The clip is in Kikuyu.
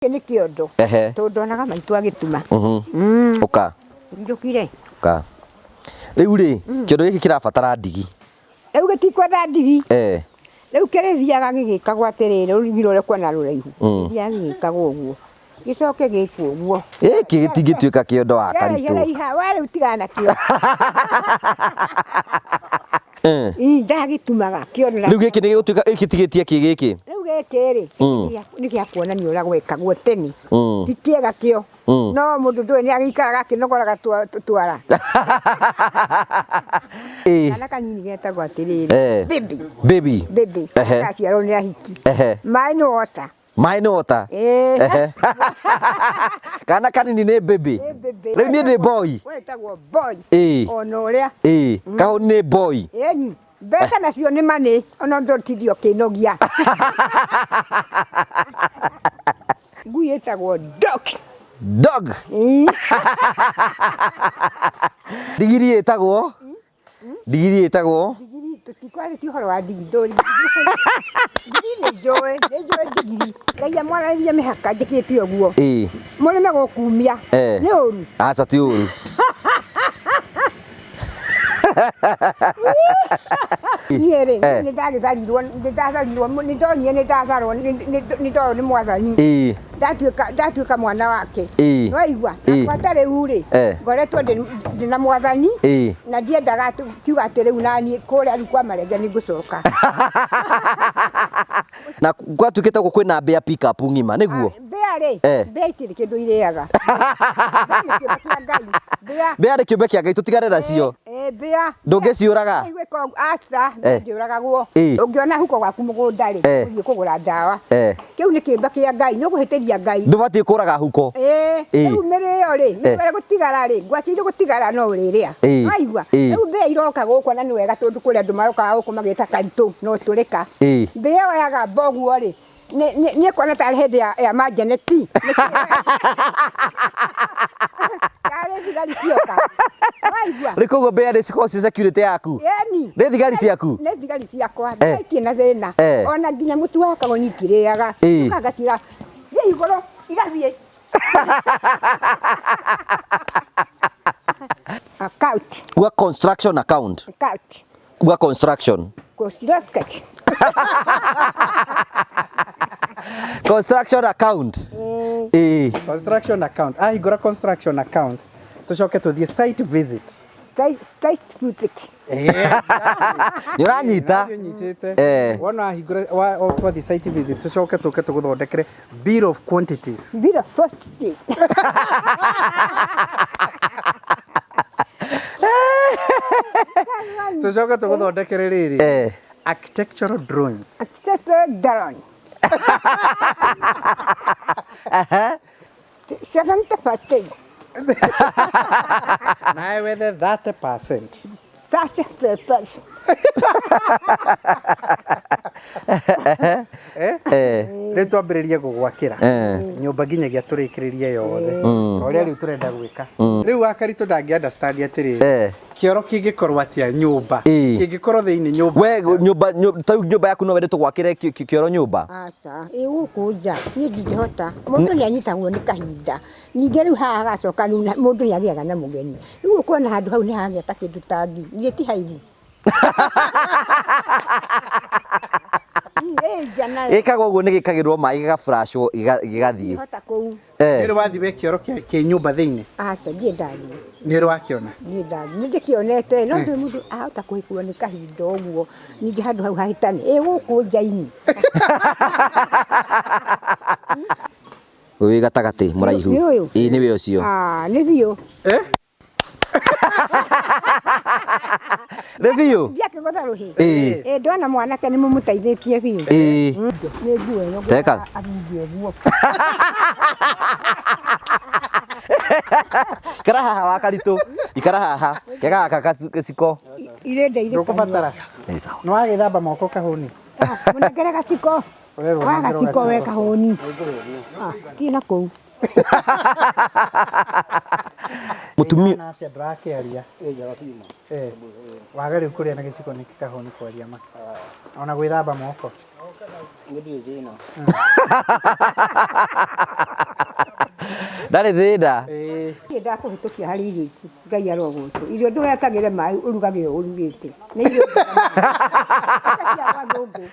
Gĩkĩ nĩ kĩondo tondũ ndonaga maitũ agĩtuma. Ũka. Njũkire. Ũka. Rĩu rĩ, kĩondo gĩkĩ kĩrabatara ndigi. Rĩu gĩtikwenda ndigi. Rĩu kĩrĩthiaga gĩgĩkagwo atĩrĩrĩ, rũrigi rũrĩa ũkuona rũraihu, gĩthiaga gĩgĩkagwo ũguo. Gĩcoke gĩkwo ũguo. Gĩkĩ gĩtingĩtuĩka kĩondo wa karitũ. Kĩraiha, we rĩu tigana nakĩo. Ii ndagĩtumaga kĩondo. Rĩu gĩkĩ nĩ gĩgũtuĩka gĩtigĩtie kĩ gĩkĩ? Rĩu gĩkĩ rĩ, nĩ gĩa kuonania ũrĩa gwekagwo tene. Ti kĩega kĩo. No mũndũ ndũĩ nĩ agĩikaraga akĩnogoraga twara. Kana kanini getagwo atĩrĩrĩ, baby. Baby. Baby. Gaciarwo nĩ ahiki. Maĩ nĩ water. Maĩ nĩ water. Ĩĩ. Kana kanini nĩ baby. Nĩ baby. Rĩu niĩ ndĩ boy. We wĩtagwo boy. Ona ũrĩa. Kahũni nĩ boy. Ĩni. Mbeca nacio nĩ money ona ndũtinde ũkĩnogia. Ngui ĩtagwo dog. Dog. Ndigiri ĩtagwo? Ndigiri ĩtagwo? Ndigiri tũtikwarĩtie ũhoro wa ndigiri ndũĩ ndigiri nĩ njũĩ nĩ njũĩ ndigiri Ngai amwarĩrie mĩhaka njĩkĩte ũguo mũrĩme gũkumia nĩ ũru. Aca ti ũru. Niĩ rĩ nĩ ndagĩtharirwo nĩ ndatharirwo nĩ ndonire nĩ ndatharwo nĩ ndoywo nĩ mwathani. Ndatuĩka ndatuĩka mwana wake. Nĩwaigua? Na gwata rĩu rĩ, ngoretwo ndĩ na mwathani na ndiendaga atĩ kiuga atĩ rĩu naniĩ kũrĩa rĩu kwa marenge nĩ ngũcoka. Na gwatuĩkĩte ũguo kwĩna mbĩa pick up ng'ima nĩguo? Mbĩa rĩ, mbĩa itirĩ kĩndũ irĩaga. Mbĩa nĩ kĩũmbe kĩa Ngai. Mbĩa. Mbĩa nĩ kĩũmbe kĩa Ngai tũtigane nacio. Mbĩa. Ndũngĩciũraga? Aca, mbĩa ndĩũragagwo. Ũngĩona huko gwaku mũgũnda rĩ, ũthiĩ kũgũra ndawa. Kĩu nĩ kĩũmbe kĩa Ngai, nĩ ũkũhĩtĩria Ngai. Ndũbatiĩ kũraga huko. Rĩu mĩrĩo rĩ, mĩrĩo gũtigara rĩ, ngwacĩ irĩ gũtigara no ũrĩrĩa. Waigua? Rĩu mbĩa iroka gũkũ na nĩ wega tondũ kũrĩ andũ marokaga gũkũ magĩta karitũ no tũrĩka. Mbĩa ĩyo yagamba ũguo rĩ, nĩ ĩkuona tarĩ hĩndĩ ya manjeneti. Tarĩ thigari cioka. Waigua? Rĩu koguo mbĩa nĩ cikoragwo ciĩ security yaku? Ĩni. Nĩ thigari ciaku? Nĩ thigari ciakwa. Mbĩa itirĩ na thĩna. Ona nginya mũtu wa kagonyi itirĩaga. Njũkaga ngaciĩra, thiĩ igũrũ, igathiĩ. Account. Uga construction account. Account. Uga construction. Construction. Construction account. Ĩĩ. Construction account. Ahingũra construction account tũcoke tũthiĩ site visit. Site visit. Nĩ ũranyita? Nĩ nyitĩte. Wona wahingũra twathiĩ site visit tũcoke tũke tũgũthondekere bill of quantities. Bill of quantities. Tũcoke tũgũthondekere rĩrĩ. Architectural drawings. Architectural drawing. 70%. Nawe wethe 30%. 30%. Rĩu twambĩrĩrie gũgwakĩra nyũmba nginyagia tũrĩkĩrĩrie yothe ta ũrĩa rĩu tũrenda gwĩka. Rĩu wakaritũ ndangĩ understand atĩrĩrĩ, kĩoro kĩngĩkorwo atĩa nyũmba, kĩngĩkorwo thĩinĩ nyũmba. We nyũmba, ta rĩu nyũmba yaku no wende tũgwakĩre kĩoro nyũmba? Aca, ĩ gũkũ nja niĩ ndingĩhota, mũndũ nĩ anyitagwo nĩ kahinda. Ningĩ rĩu haha hagacoka rĩu mũndũ nĩ agĩaga na mũgeni. Rĩu ũkona handũ hau nĩ hagĩa ta kĩndũ ta ngi, githĩ ti haigu? Ĩ nja nayo. Gĩkagwo ũguo nĩ gĩkagĩrwo maĩ gĩgaburaciwo gĩgathiĩ. Ndingĩhota kũu. Nĩ ũrĩ wathiĩ wĩ kĩoro kĩ nyũmba thĩinĩ? Aca ndirĩ ndathiĩ. Nĩ ũrĩ wakĩona? Ndirĩ ndathiĩ. Nĩ ndĩkĩonete no ndũĩ mũndũ ahota kũhĩkwo nĩ kahinda ũguo ningĩ handũ hau hahĩtane. Ĩ gũkũ nja-inĩ. Ũyũ wĩ gatagatĩ mũraihu. Nĩ ũyũ? Ĩĩ nĩwe ũcio. Ah, nĩ biũ. Nĩ biũ? Ndiakĩgũtha rũhĩ. Ĩĩ. Ĩĩ ndona mwanake nĩ mũmũteithĩtie biũ. Ĩĩ. Nĩ nguo ĩno Teka. ngwendaga athunge ũguo. Ikara haha wa karitũ. Ikara haha. Kega gaka gaciko. Irĩ nda irĩ Ndũkũbatara. Ĩĩ sawa. Nĩ wagĩthamba moko kahũni? Mũnengere gaciko. Ũrerwo Wa ũnengerwo gaciko we gaciko. kahũni. Ah, thiĩ na kũu. Mũtumia. Ĩhana atĩa ndũrakĩaria? Eh, waga rĩu kũrĩa na gĩciko nĩkĩ kahũni kwaria ma? Ona gwĩthamba moko? Nĩ thĩna. Ndarĩ thĩna. Niĩ ndakũhĩtũkia harĩ irio ici, Ngai arogocwo. Irio ndũgekagĩre maĩ ũrugage ũũ ũrugĩte. Nĩ irio njega mũno. Cia gwathũngũ.